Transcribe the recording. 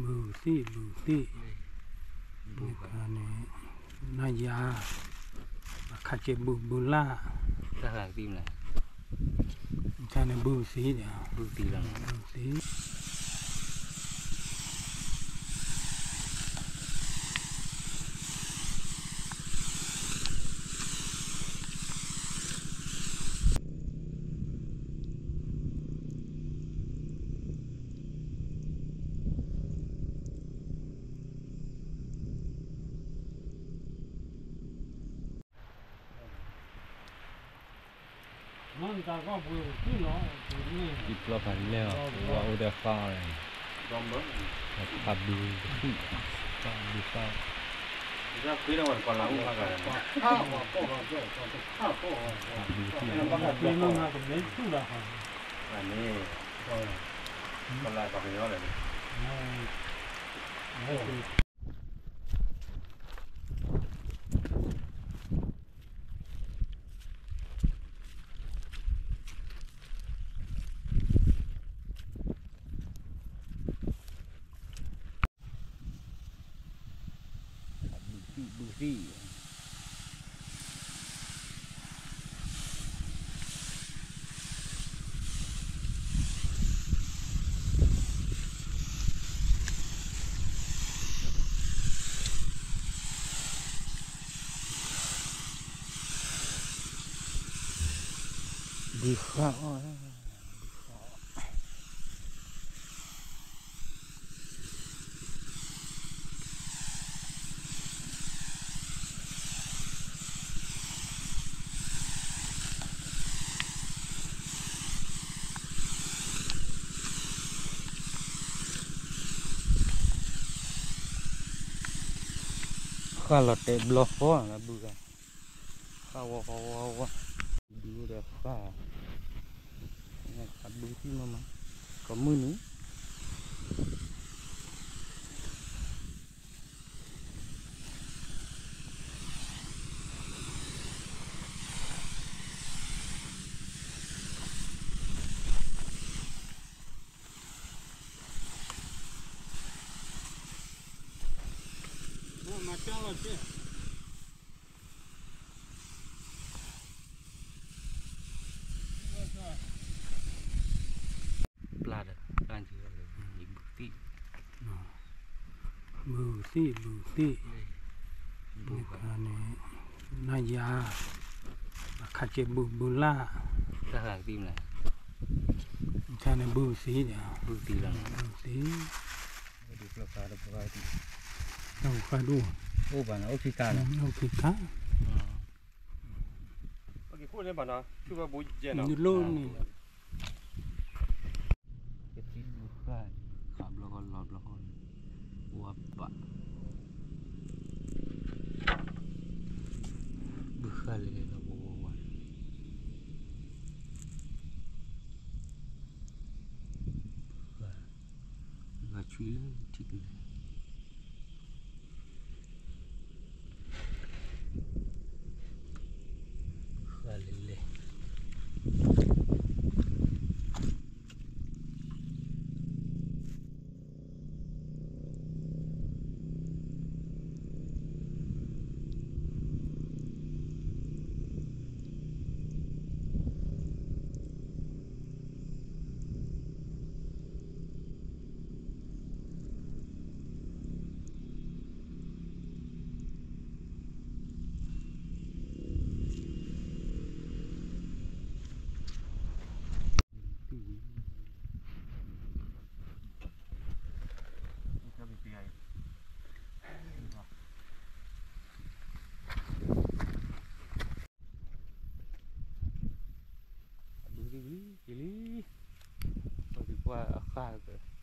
ဘုသံၣ် ဘုသံၣ်, န့ၣ် နယၤ, အခါက့ၤဘုဘုလၢ်, အခါန့ၣ်ဘုသံၣ်ဒီး ဘုသံၣ်လီၤ ဘုသံၣ်. ယပျီဖးလဲၢ်အီၤ ဝဲအိၣ်ဒီးဃၣ်အီၤ, ဖးဘုသံၣ်, ဖးဘုဃၣ်, ဖးဘုသံၣ်, ဖးဘုသံၣ်. န့ၣ် ပလၢပှၤကညီလၢာ်န့ၣ် ဘုသံၣ် ဘုသံၣ်. ဘုဃၣ်အီၤ ဘုဃၣ်အီၤ. ဃၣ်လီၤတဲာ်ဘျီဃီလၢဘုဂၤ, ဃၣ်ဝီဝီဝီဝီ, ဘုဒီးဃၣ်, ဃၣ်ဘုသံၣ်မးမး, ကမုၢ်နံၤ ပျၢ်ဒီး ပျၢ်က့ၤဒီး ဘုသံၣ်, ဘုသံၣ် ဘုသံၣ်, န့ၣ် နယၤ, အခါက့ၤဘုဘုလၢ်, အခါန့ၣ်ဘုသံၣ်ဒီး ဘုသံၣ်လီၤ ဘုသံၣ်. ဒုးကျီၢ်ဖးဒိၣ်ဖးဒိၣ်, အိၣ်ဘၣ်နီၤ အိၣ်ခံခါနီၤ အိၣ်ခံခါ, နလိၣ်န့ၣ် ကသံၣ်ဘုဃၣ်, ဃၣ်ဘျီဃီလီၤဘျီဃီ, ဝါပာ်, ဘုဃၣ်လဲၤလဲၤလီၤဝါဝါဝါ, ဂၤဆွံလၢထံကနၤ ဃၣ်လဲၤလဲၤ အဘုသံၣ်ဝံၤက့ၤလံ, ပှၤက့ၤကွၢ်အဃၣ်